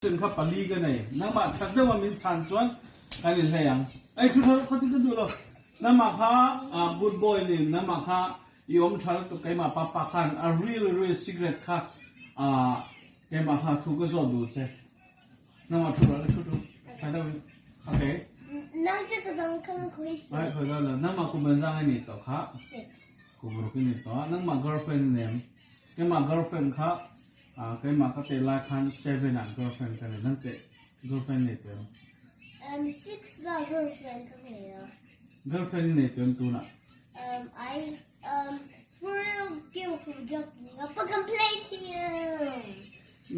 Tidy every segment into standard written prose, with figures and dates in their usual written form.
Question kha pali ka nei. Nangmah that deuh a min chhan chuan kan inhlei ang. Ei thu tha khaw ti ka duh lo. Nangmah kha good boy ni, nangmah kha i awm tha lutuk keimah papa khan a real real secret kha keimah kha thu ka zawt duh che. Nangmah thu rawh le thu thu tha deuh in. Okay. Nang chu ka zawng kha khawi si. Ai khawi lo lo. Nangmah kum engzang i nih tawh kha? Six. Kum ruk i ni tawh a. Nangmah girlfriend i nei em? Keimah girlfriend kha Ah keimah ka teh lai khan seven ah girlfriend ka nei, nang teh girlfriend nei teh em? Um six ah girlfriend ka nei a. Girlfriend i nei teh em tunah? Um I um for real give from jumping up a complain to you.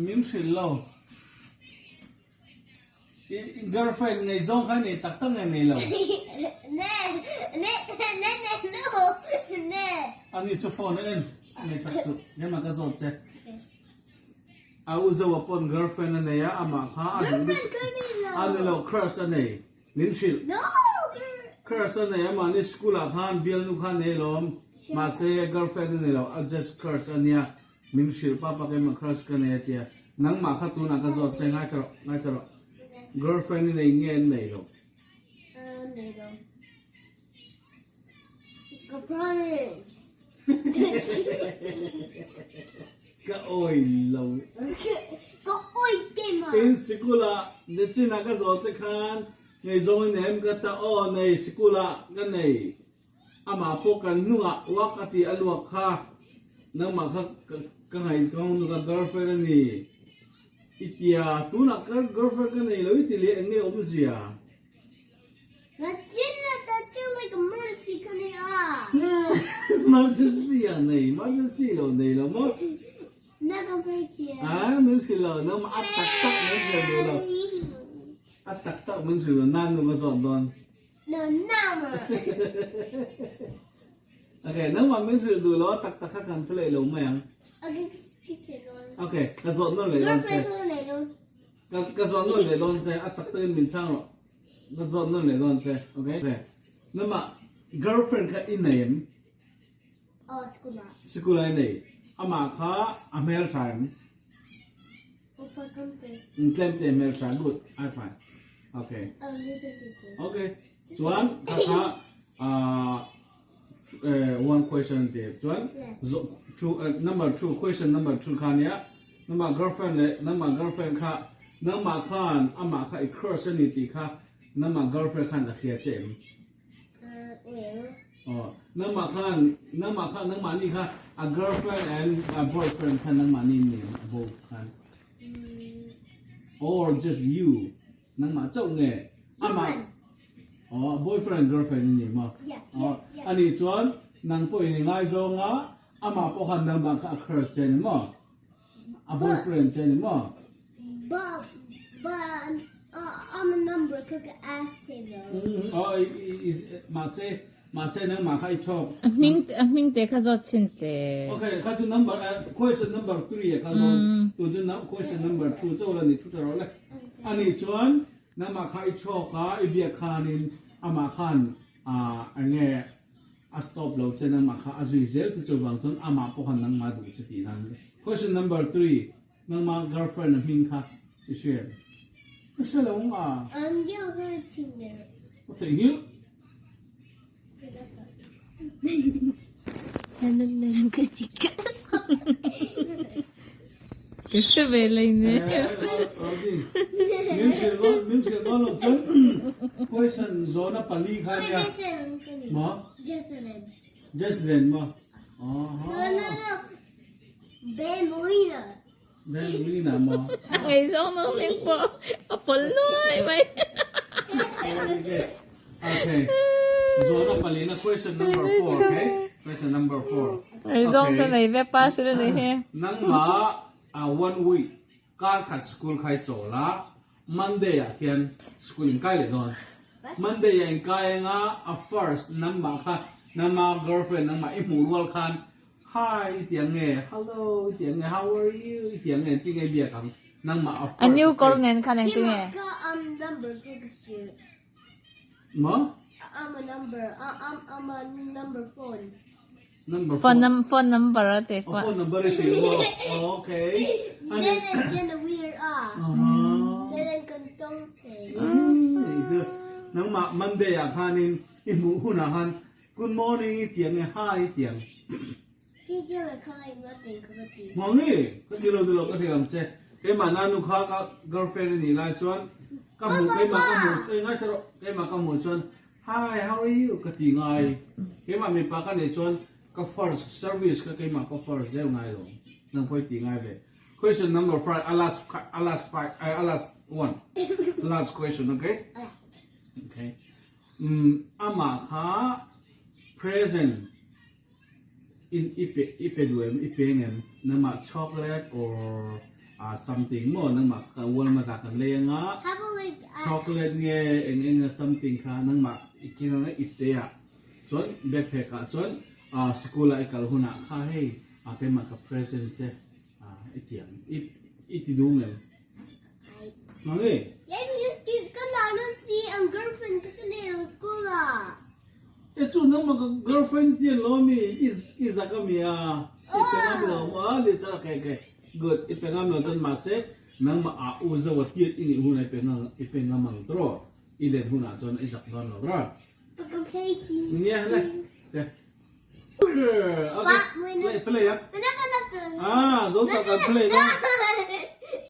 Min hrilh lo. I girlfriend ngei zawng kha i nei tak tak nge nei lo? Ne ne ne ne no ne. Ani chu phone a en ngei chak chu keimah ka zawt che. A u Zoa pawn girlfriend a nei a amah kha a duh Girlfriend ka nei lo. A ni lo crush a nei min hrilh. No Crush a nei amahni school ah khan bialnu kha a nei alawm mahse girlfriend a nei lo a just crush a nia. Min hrilh pa pa keimah crush ka nei a tia, nangmah kha tunah ka zawt che ngaithla rawh, ngaithla rawh. Girlfriend i nei nge an nei lo? Nei lo. Ka promise. Ka awi lo. Ka awi keimah. In sikul ah nichin ah ka zawt che khan ngaihzawng i nei em ka ta aw nei sikul ah ka nei. Amah pawh kan hnungah uak a tih a luak kha, nangmah kha ka ngaihzawng nu ka girlfriend a ni i tia, tunah ka girlfriend ka nei lo i ti leh eng nge awmzia? Emergency a nei, emergency lo nei lo maw? A min hrilh lo, nangmah a tak tak min hrilh duh lo, a tak tak min hrilh lo, nan nu ka zawt dawn. Okay, nangmah min hrilh duh lo a tak tak kha kan play lo mai ang. Okay, ka zawt nawn leh dawn che. Ka ka zawt nawn leh dawn che, a tak takin min chhang rawh. Ka zawt nawn leh dawn che, okay? Okay. Nangmah girlfriend kha i nei em? Aw, sikul ah. Sikul ah i nei. Amah kha a hmeltha em? Tlem te hmel tha good I fine okay okay chuan kha kha one question te chuan two number two question number two kha nia nangmah girlfriend leh nangmah girlfriend kha nangmah khan amah kha i crush ani tih kha nangmah girlfriend khan a hria che em? Aw, nangmah khan, nangmah khan, nangmahni kha a girlfriend and a boyfriend khan nangmahni in nen a bo khan. Or just you, nangmah chauh nge? Amah, aw, boyfriend and girlfriend in ni maw? Aw, ani chuan nang pawh in i ngaizawng a, amah pawh khan nangmah kha a crush che ni maw? A boyfriend che ni maw? But but I'm a number ka ka ask che lo. Aw mahse mahse nangmah kha i thawk. A hming a hming te kha zawt chhin te. Okay kha chu number question number 3 a kal dawn. Tun chu question number 2 chauh la ni thu ta rawh le. Ani chuan nangmah kha i thawk a i biak khanin amah khan enge A stop lo che nangmah kha a zui zel che chuvang chuan amah pawh khan nangmah duh che tih dan. Question number 3, Nangmah girlfriend a hming kha i hria em? Ka hre lo ang a. An deuh kha i thin der. Ka theihnghilh. Ka hre ve lei ne. Min hrilh dawn, min hrilh dawn loh chuan question zawhna pali kha nia. Maw? Jesselyn. Jesselyn maw? Aha. No, no, no. Ben Molina. Ben Molina maw? Ngaihzawng nang hming pawh a pawl nuai mai. Okay. Zawhna palina question number 4, okay? Question number 4. Ngaihzawng ka nei ve pa hrilh a ni hi. Nangmah a one week kar khat school kha i chawl a, Monday ah khian school in kai leh dawn. Monday ah in kai anga a first nangmah kha nangma girlfriend nangmah i hmuh rual khan hi i ti ang nge, hello i ti ang nge, how are you i ti ang nge engtin nge i biak ang nangmah a A new first kawr face. nen khan engtin nge? Keimah ka am number ka ka hrilh. Maw? I'm a number, I'm I'm a number phone. Number Phone num phone number a ti phone. Phone number i ti maw? Oh, okay. Then then weird ah. Uh-huh. Nangmah Monday ah khanin i hmuh hunah khan good morning i tiang nge hi i tiang. Hmangi, ka ti lo ni lo ka hrilh ang che. Keimah nanu kha ka girlfriend a nih lai chuan ka hmuh keimah ka hmuh ei ngai rawh keimah ka hmuh chuan hi how are you ka ti ngai. Keimah mipa ka neih chuan ka first service kha keimah ka first zeuh ngai lo. Nang pawh i ti ngai ve. Question number five a last a last five a last one last question okay? Okay. Um amah kha present In i pe i pe duh em i peng em nangmah chocolate or ah something maw nangmah kha Walmart ah kan lei anga chocolate nge eng eng a something kha nangmah i keng anga i pe ah chuan backpack ah chuan ah school ah i kal hunah kha hei ah keimah ka present che ah i ti ang i i ti duh em Mami. E chu nangmah ka girlfriend ti an lo ami i i zak ami a i pe ngam lo maw a le char okay okay good i pe ngam lo chuan mahse nangmah ah u zo a tiat i nih hunah i pe ngam i pe ngam ang tawh i let hunah chuan i zak dawn lo ra. Nia le okay. Okay play play ah. Ah zo tak kan play dawn.